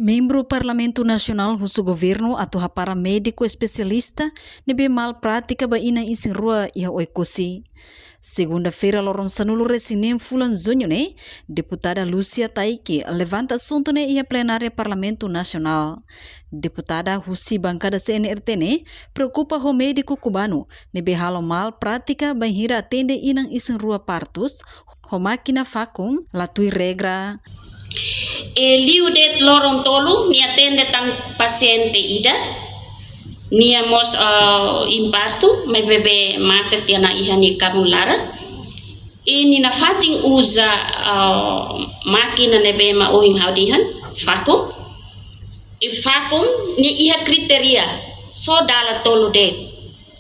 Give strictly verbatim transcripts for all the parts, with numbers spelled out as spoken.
Membru Parlamentu Nasionál husu governu atu hapara médiku espesialista ne'ebé mal pratika ba inan isin-rua iha Oekusi. Segunda-feira, loron sanulu-resin-neen fulan Juñu ne'e, Deputada Lúcia Taiki levanta asuntu ne'e iha plenária Parlamentu Nasionál. Deputada husi bankada C N R T ne'e preokupa ho médiku kubanu ne'ebé halo mal pratika bainhira atende inan isin-rua partus ho mákina vakum la tuir regra. E liu de'it loron tolu, nia atende tan pasiente ida. Nia mós, ah, infartu, mai bebé mate tiha ona iha nia kabun laran. I nia nafatin uza, ah, mákina ne'ebé mak ohin ha'u dehan, vakum. I vakum nia iha kritéria, só dala tolu de'it.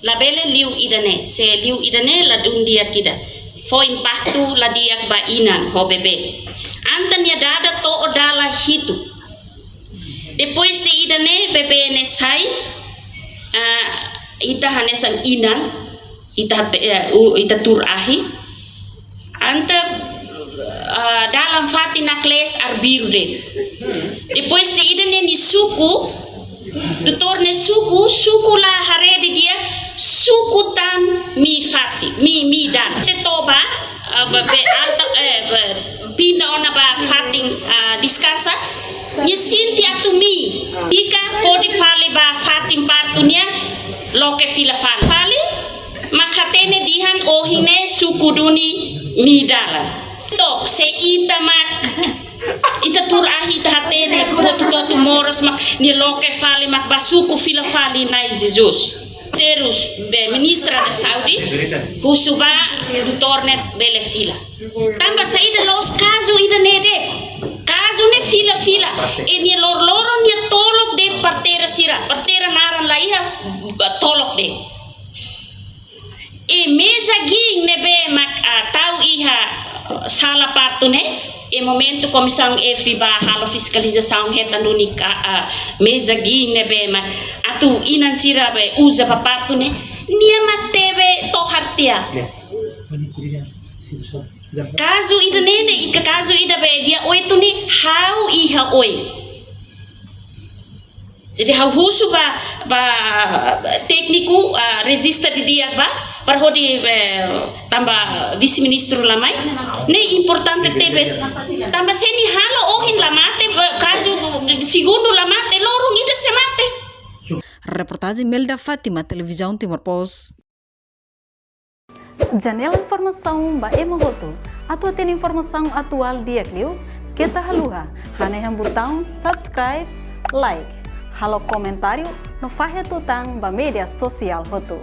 Labele liu ida-ne'e, se liu ida-ne'e ladún di'ak ida. Fó impaktu la di'ak ba inan ho bebé. Entaun nia dada to'o dala hitu. Depois de ida-ne'e bebé ne'e sai, ah, ita hanesan inan, ita hat-, eh, u-, ita tuur ahi. Entaun, ah, dalan fatin naklees arbiru de'it. Depois de ida-ne'e nia suku, doutór ne'e suku, suku la haree didi'ak, suku tan mii fatin, mii, mii dalan. Te toba, ah, ba, be alta, eh, ba, pinda ona ba fatin, ah, deskansa. Nia sente atu mii. Ika hodi fali ba fatin partu nian, loke fila fali. Fali, mak hatene dehan ohin ne'e suku duni mii dalan. To'o se ita mak, ita tuur ahi ita hatene, hotu-hotu moras mak, nia loke fali mak ba suku fila fali Na'i Jesus. Terus, be, Ministra da Saúde, husu ba doutór ne'e bele fila. Tanba saida la'ós kazu ida-ne'e de'it. Kazu ne'e fila-fila. I nia lor-loron nia tolok de'it parteira sira. Parteira naran la iha, ba tolok de'it. I meza giin ne'ebé mak, ah, tau iha sala partu ne'e, i momentu Komisaun F ba halo fiskalizasaun hetan duni ka, ah, meza giin ne'ebé mak atu inan sira be uza ba partu ne'e, nia mak tebe tohar tiha. Ya. Kazu ida-ne'e, ika kazu ida be dia oitu ne'e ha'u iha oin. Jadi ha'u husu ba, ba tékniku, ah, rejista didi'ak ba, para hodi, eh, tanba vise-ministru la mai. Ne'e importante tebes. Tanba se nia halo ohin la mate, eh, kazu segundu la mate, loron ida sei mate. Reportajen Melda Fátima, Televizaun Timor Post. Janela informasaun ba ema hotu. Atu hatene informasaun atuál di'ak liu, keta haluha hanehan butaun subscribe, like, halo komentáriu no fahe tutan ba média sosiál hotu.